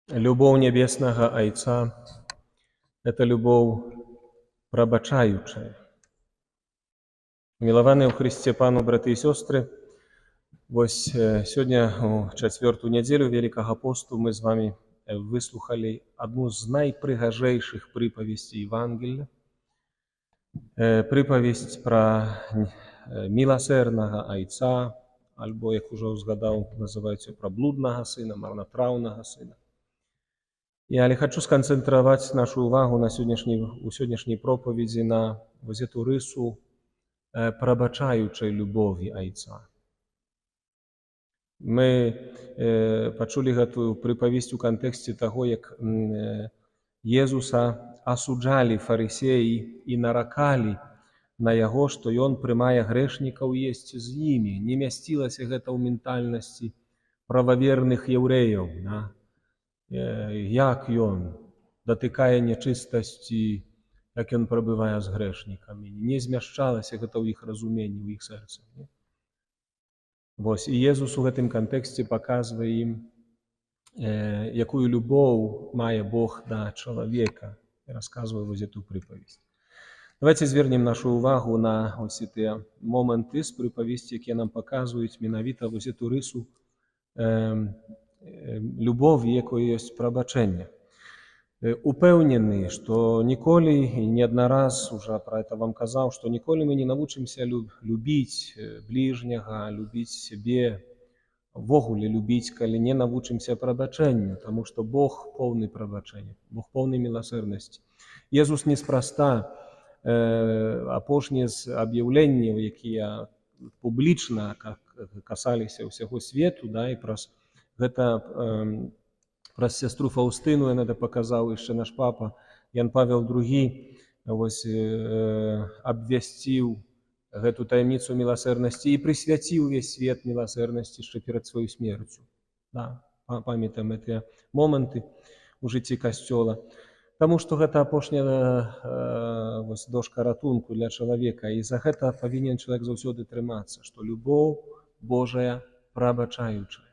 Любоў нябеснага Айца — это любоў прабачаючая. Умілаваныя ў Хрысце Пану браты і сёстры, вось сёння, у чацвёртую нядзелю Вялікага посту, мы з вами выслухалі адну з найпрыгажэйшых прыпавесцей Евангелля. Прыпавесць пра міласэрнага айца, альбо, як ужо ўзгадаў, называюць пра блуднага сына, марнатраўнага сына. Я але хачу сканцэнтраваць нашу увагу у сённяшняй пропаведзі на вось эту рысу прабачаючай любові айца. Мы пачулі гэтую прыпавесць у кантэксце таго, як Езуса асуджалі фарысеі і наракалі на яго, што ён прымае грэшнікаў есць з імі. Не мясцілася гэта ў ментальнасці прававерных яўрэяў. Да? Як ён датыкае нячыстасці, як ён прабывае з грэшнікамі. Не змяшчалася гэта ў іх разуменні, ў іх сэрцы. Не? Вось, і Езус у гэтым кантэксце паказвае ім, якую любоў мае Бог да чалавека, і расказвае вось эту прыпавесць. Давайте звернем нашу увагу на ось тыя моманты з прыпавесці, якія нам паказваюць менавіта вось эту рысу любові, якой ёсць прабачэнне. Упэўнены, што ніколі і не адна раз уже пра это вам казаў, што ніколі мы не навучымся любіць бліжняга, любіць сябе, увогуле любіць, калі не навучымся прабачэнню, таму што Бог поўны прабачэння, Бог поўны міласэрнасці. Езус неспроста апошнія з аб'яўленняў, якія публічна касаліся ўсяго свету, да, і праз гэта праз сястру Фаустыну ён это паказаў, яшчэ наш папа Ян Павел II вось абвясціў гэту таямніцу міласэрнасці і прысвяціў увесь свет міласэрнасці яшчэ перад сваёй смерцю. Да, памятаем гэтыя моманты у жыцці касцёла. Таму што гэта апошняя вось дошка ратунку для чалавека, і за гэта павінен чалавек заўсёды трымацца, што любоў Божая прабачаючая.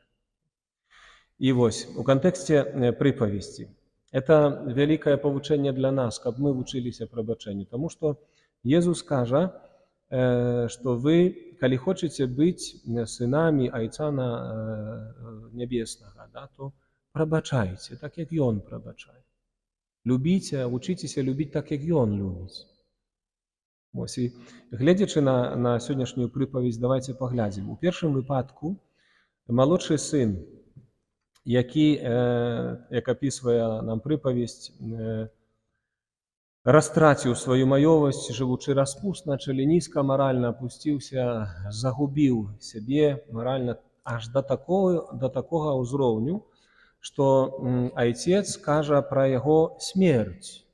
І вось у кантэксце прыпавесці это вялікае павучэнне для нас, каб мы вучыліся прабачэнню, таму што Езус кажа, што вы, калі хочаце быць сынамі Айца на нябеснага, да, то прабачайце, так як ён прабачае. Любіце, вучыцеся любіць так, як ён любіць. Вось, і гледзячы на сённяшнюю прыпавесць, давайте паглядзім. У першым выпадку малодшы сын, які, як апісвае нам прыпавесць, растраціў сваю маёвасць, жывучы распусна, чалі нізка маральна апусціўся, загубіў сябе маральна аж да такога ўзроўню, што айцец кажа пра яго смерць.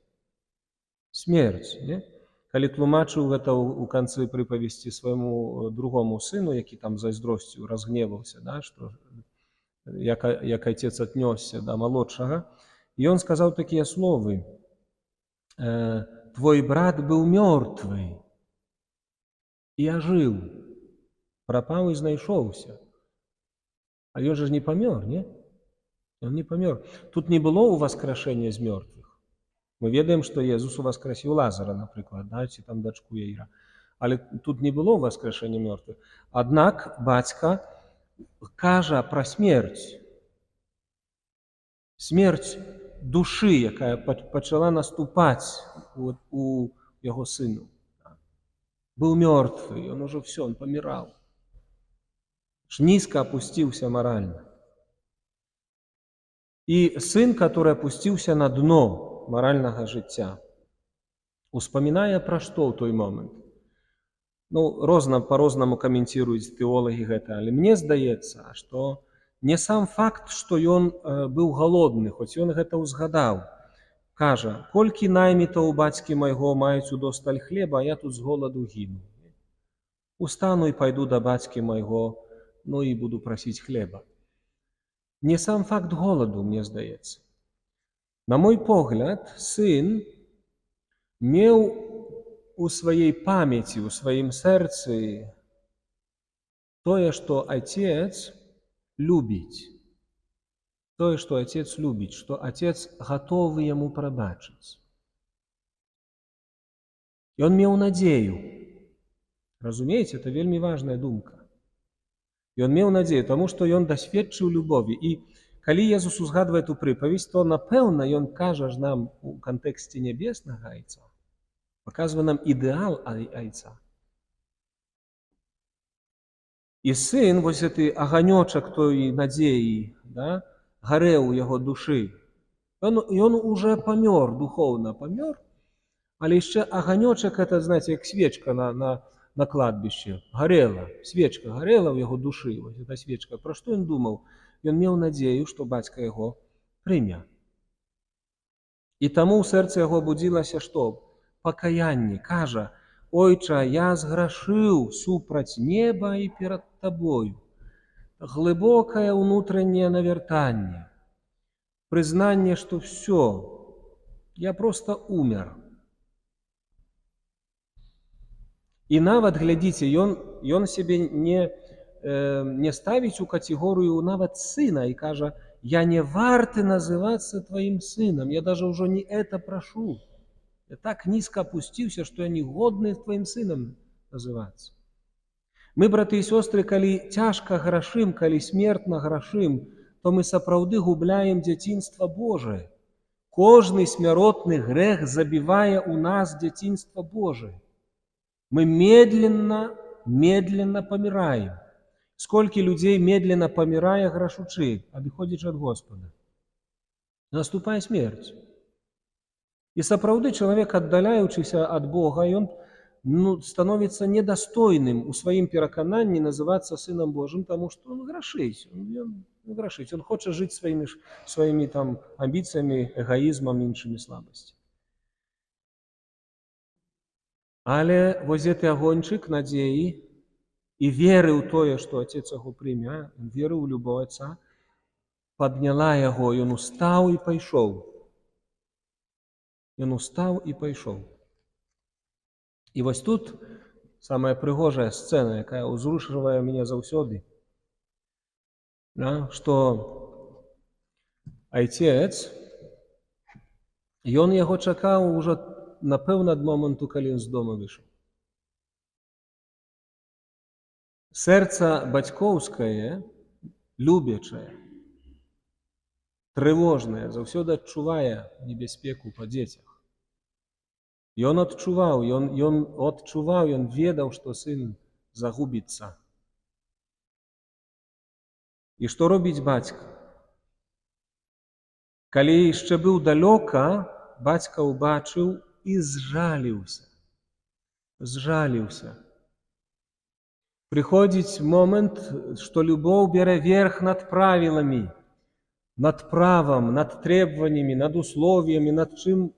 Смерць, не? Калі тлумачыў гэта ў канцы прыпавесці свайму другому сыну, які там зайздросціў, разгневаўся, да, што як айцец аднёсся да малодшага, і ён сказаў такія словы: «Твой брат быў мёртвы і ажыў, прапаў і знайшоўся». А ён жа ж не памёр, не? Ён не памёр. Тут не было ўваскрашэння з мёртвых. Мы ведаем, што Езус уваскрасіў Лазара, напрыклад, да, ці там дачку Яіра. Але тут не было ўваскрашэння мёртвых. Аднак бацька кажа пра смерць. Смерць душы, якая пачала наступаць у яго сыну. Быў мёртвы, ён ужо всё, он паміраў. Ж нізка апусціўся маральна. І сын, который апусціўся на дно маральнага жыцця, успамінае пра што ў той момант? Ну, по-рознаму каменціруюць тэолагі гэта, але мне здаецца, што не сам факт, што ён быў галодны, хоць ён гэта ўзгадаў. Кажа: «Колькі наймітаў у бацькі майго маюць удосталь хлеба, а я тут з голаду гіну. Устану і пайду да бацькі майго, ну і буду прасіць хлеба». Не сам факт голаду, мне здаецца. На мой погляд, сын меў у сваёй памяці, у сваім сэрцы тое, што айцец любіць. Тое, што Айцец любіць, што Айцец гатовы яму прабачыць. Ён меў надзею. Разумееце, это вельмі важная думка. Ён меў надзею, таму што ён дасведчыў любові. І калі Езус узгадвае ту прыпавесць, то, напэўна, ён кажа ж нам у кантэксце нябеснага Айца. Паказвае нам ідэал Айца. І сын, вось гэты аганёчак той надзеі, да, гарэў у яго душы. Ён уже памёр, духоўна памёр, але яшчэ аганёчак, это, знаете, як свечка на кладбище, гарэла, свечка гарэла ў яго душы, вось эта свечка. Пра што ён думаў? Ён меў надзею, што бацька яго прыме. І таму ў сэрцы яго будзілася што? Пакаянне. Кажа: «Ойча, я зграшыў супраць неба і перад табою». Глыбокае ўнутранняе навяртанне. Прызнанне, што всё, я просто умер. І нават, глядзіце, ён сябе не ставіць у катэгорыю нават сына і кажа: «Я не варты называцца тваім сынам, я даже ўжо не это прашу. Я так нізка опусціўся, што я не годны тваім сынам называцца». Мы, браты і сёстры, калі цяжка грашым, калі смертна грашым, то мы сапраўды губляем дзяцінства Божае. Кожны смяротны грэх забівае ў нас дзяцінства Божае. Мы медленно, медленно паміраем. Сколькі людзей медленно памірае, грашучы, адыходзячы ад Господа. Наступае смерць. І сапраўды чалавек, аддаляючыся ад Бога, ён, ну, становіцца недастойным у сваім перакананні называцца сынам Божым, таму што он грашыць, ён грашыць, ён хоча жыць сваімі там амбіцыямі, эгоізмам, іншымі слабасцямі. Але вось гэты агоньчык надзеі і веры ў тое, што Отец яго прыме, ён верыў у любоў Отца, падняла яго, ён устаў і пайшоў. Ён устаў і пайшоў. І вось тут самая прыгожая сцэна, якая ўзрушвае мяне заўсёды, да, што Айцец, ён яго чакаў ужо, напэўна, ад моманту, калі ён з дома выйшаў. Сэрца бацькоўскае, любячае, трывожнае, заўсёды адчувае небяспеку па дзецях. Ён адчуваў, ён адчуваў, ён ведаў, што сын загубіцца. І што робіць бацька? Калі яшчэ быў далёка, бацька ўбачыў і зжаліўся. Зжаліўся. Прыходзіць момант, што любоў бярэ верх над правіламі, над правам, над требаваннямі, над условиями, над чым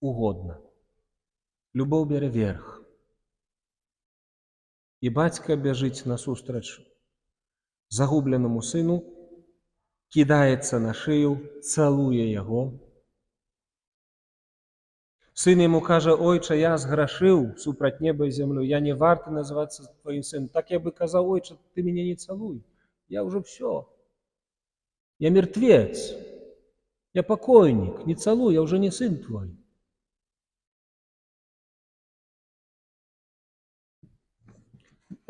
угодно. Любоў бярэ верх. І бацька бяжыць насустрач загубленаму сыну, кідаецца на шыю, цалуе яго. Сын яму кажа: «Ойча, я зграшыў супраць неба і зямлю, я не варты называцца тваім сынам». Так я бы казаў: «Ойча, ты мяне не цалуй, я ўжо всё. Я мертвец, я покойник, не цалуй, я ўжо не сын твой».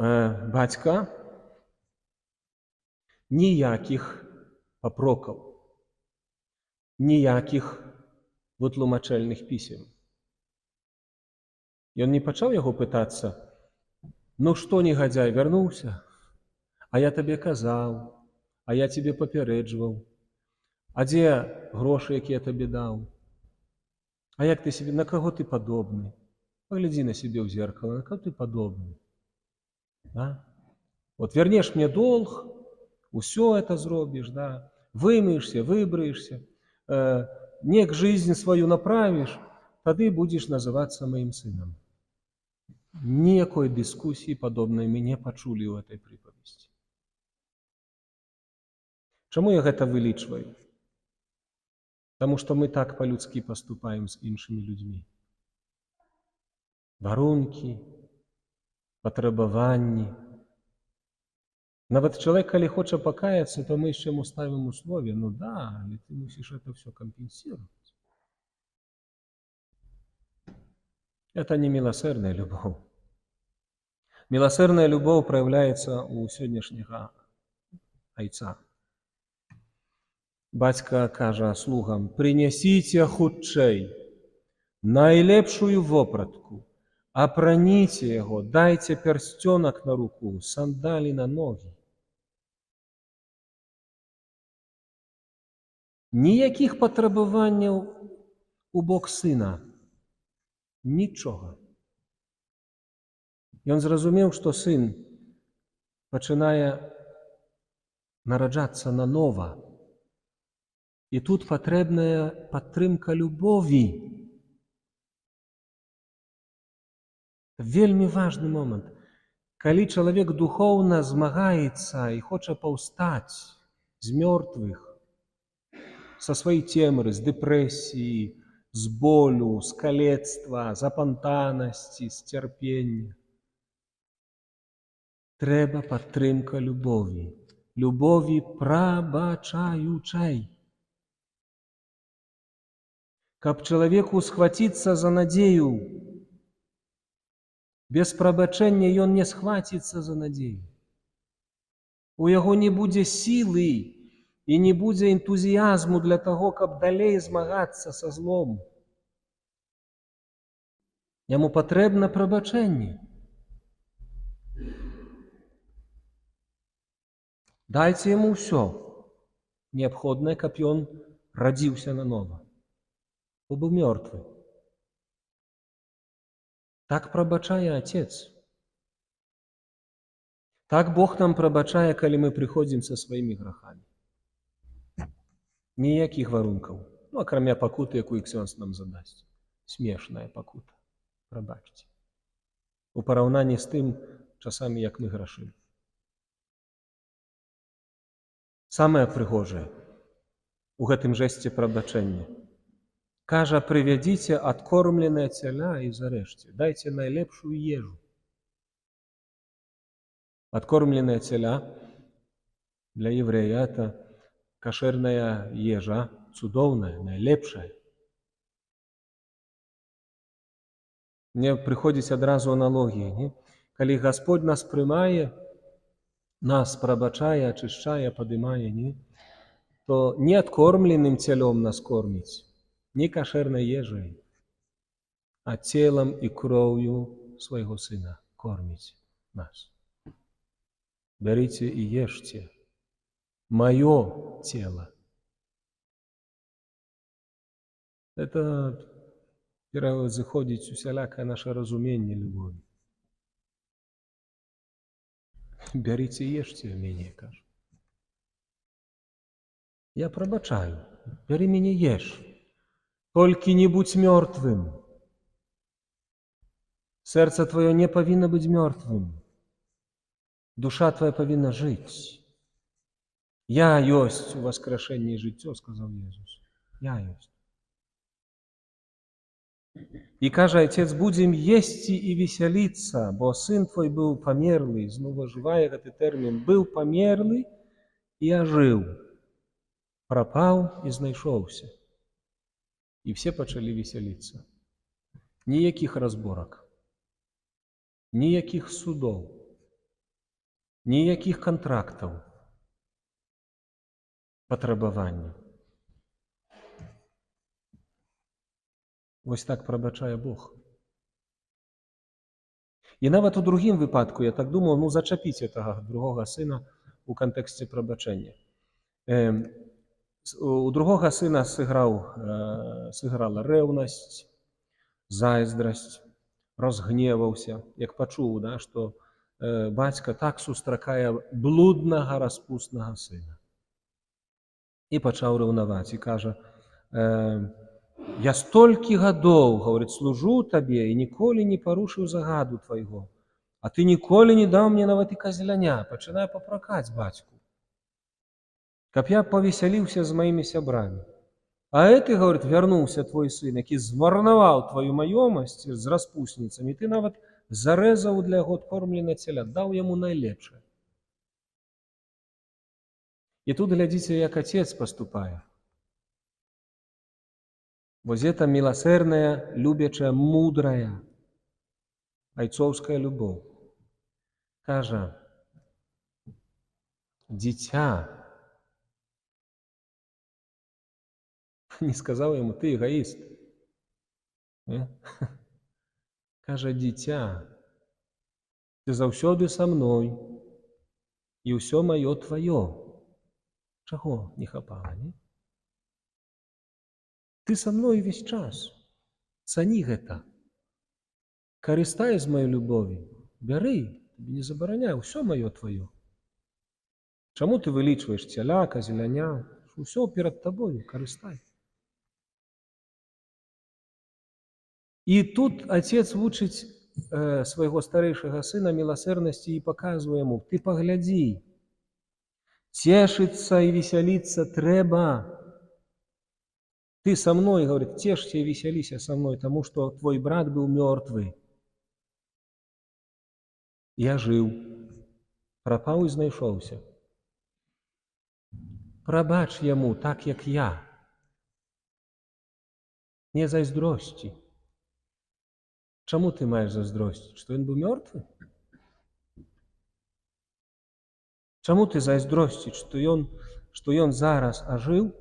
Бацька ніякіх папрокаў, ніякіх вытлумачальных пісем. Ён не пачаў яго пытацца: «Ну што, негадзяй, вярнуўся? А я табе казаў, а я цябе папярэджваў. А дзе грошы, якія я табе даў? А як ты сябе, на каго ты падобны? Паглядзі на сябе ў зеркало, на каго ты падобны? Да? Вот вернешь мне долг, усё это зробіш, да? Вымыешься, выбрыешься, неяк жизнь сваю направіш, тады будзеш называцца маім сынам». Ніякой дыскусіі падобнай мы не пачулі ў этой прыпавесці. Чаму я гэта вылічваю? Таму што мы так па-людскі паступаем з іншымі людзьмі. Варункі, патрабаванні. Нават чалавек, калі хоча пакаяцца, то мы яшчэ яму ставім условие: ну да, але ты мусіш это все компенсировать. Это не міласэрная любоў. Міласэрная любоў праяўляецца ў сённяшняга айца. Бацька кажа слугам: «Прынясіце хутчэй найлепшую вопратку, апраніце яго, дайце пярсцёнак на руку, сандалі на ногі». Ніякіх патрабаванняў у бок сына. Нічога. Ён зразумеў, што сын пачынае нараджацца нанова. І тут патрэбная падтрымка любові. Вельмі важны момант. Калі чалавек духоўна змагаецца і хоча паўстаць з мёртвых, са сваёй цемры, з дэпрэсіі, з болю, з калецтва, з апантанасці, з цярпення, трэба падтрымка любові, любові прабачаючай. Каб чалавеку схваціцца за надзею, без прабачэння ён не схваціцца за надзею. У яго не будзе сілы і не будзе энтузіязму для таго, каб далей змагацца са злом. Яму патрэбна прабачэнне. Дайце яму ўсё неабходнае, каб ён радзіўся нанова, бо быў мёртвы. Так прабачае Отец. Так Бог нам прабачае, калі мы прыходзім са сваімі грахамі. Ніякіх варункаў. Ну, акрамя пакуты, якую ксёндз нам задасць. Смешная пакута. Прабачце. У параўнанні з тым, часамі, як мы грашым. Самае прыгожае у гэтым жэсце прабачэння. Кажа: «Прывядзіце адкормленае цяля і зарэжце, дайце найлепшую ежу». Адкормленае цяля для еврея — это кашэрная ежа, цудоўная, найлепшая. Мне прыходзіць адразу аналогія, не? Калі Господь нас прымае, нас прабачае, ачышчае, падымае, не? То не адкормленым цялём нас корміць, не кашэрнай ежай, а целам і кроўю свайго сына корміць нас. «Бярыце і ешце маё тело». Это перавыходзіць усялякае наше разуменне любові. «Бярыце і ешце мяне, — кажа. Я прабачаю, бяры мяне, еш. Толькі не будзь мёртвым. Сэрца тваё не павінна быць мёртвым. Душа твоя павінна жыць. Я ёсць уваскрашэнне і жыццё, — сказаў Езус. Я ёсць». І кажа отец: «Будзем есці і весяліцца, бо сын твой быў памерлы», зноў ужывае гэты тэрмін, «быў памерлы і ажыў, прапаў і знайшоўся». І все пачалі весяліцца. Ніякіх разборак, ніякіх судоў, ніякіх кантрактаў, патрабаванняў. Вось так прабачае Бог. І нават у другім выпадку я так думаў, ну, зачапіць гэтага другога сына у кантэксце прабачэння. У другога сына сыграла рэўнасць, зайздрасць, разгневаўся, як пачуў, да, што бацька так сустракае блуднага, распуснага сына. І пачаў рэўнаваць і кажа: «Я столькі гадоў, — гаворыць, — служу табе і ніколі не парушыў загаду твайго, а ты ніколі не даў мне нават і казляня», пачынае папракаць бацьку, «каб я павесяліўся з маімі сябрамі. А гэты, — гаворыць, — вярнуўся твой сын, які змарнаваў тваю маёмасць з распусніцамі, ты нават зарэзаў для яго адкормленае цяля, даў яму найлепшае». І тут глядзіце, як отец паступае. Вось это міласэрная, любячая, мудрая айцоўская любоў. Кажа: «Дзіця». Не сказаў яму: «Ты эгоист». Не? Кажа: «Дзіця, ты заўсёды са мной, і ўсё маё тваё». Чаго не хапала, не? Ты са мной увесь час. Цані гэта. Карыстай з маёй любові. Бяры, табе не забараняю, ўсё маё тваё. Чаму ты вылічваеш цяля, казеляня? Усё перад табою, карыстай. І тут отец вучыць свайго старэйшага сына міласэрнасці і паказвае яму: ты паглядзі, цешыцца і весяліцца трэба. Ты со мной, говорит, цешься и веселися со мной, тому что твой брат был мертвый. Я жыў, прапаў і знайшоўся. Прабач яму так, як я. Не зайздросці. Чаму ты маеш зайздросціць? Што ён быў мёртвы? Чаму ты зайздросціш, што ён зараз ажыў?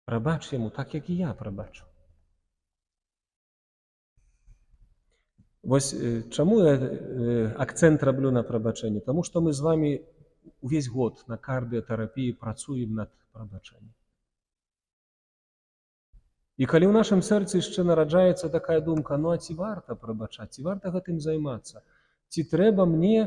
Прабач яму так, як і я прабачу. Вось чаму я акцэнт раблю на прабачэнні? Таму што мы з вамі увесь год на кардыятэрапіі працуем над прабачэннем. І калі ў нашым сэрцы яшчэ нараджаецца такая думка: ну а ці варта прабачаць, ці варта гэтым займацца, ці трэба мне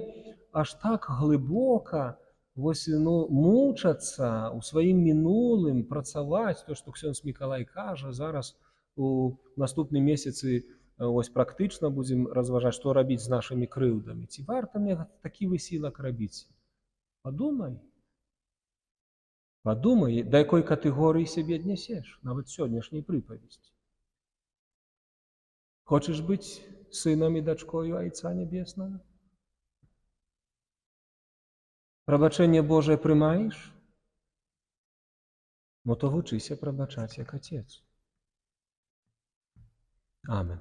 аж так глыбока вось, ну, мучацца ў сваім мінулым, працаваць, то, што ксёндз Мікалай кажа, зараз у наступным месяцы вось практычна будзем разважаць, што рабіць з нашымі крыўдамі. Ці варта мне такі высілак рабіць? Падумай. Падумай, да якой катэгорыі сябе аднясеш, нават сённяшняй прыпавесці. Хочаш быць сынам і дачкою Айца Нябеснага? Прабачэнне Божае прымаеш? Ну то вучыся прабачаць, як Отец. Амен.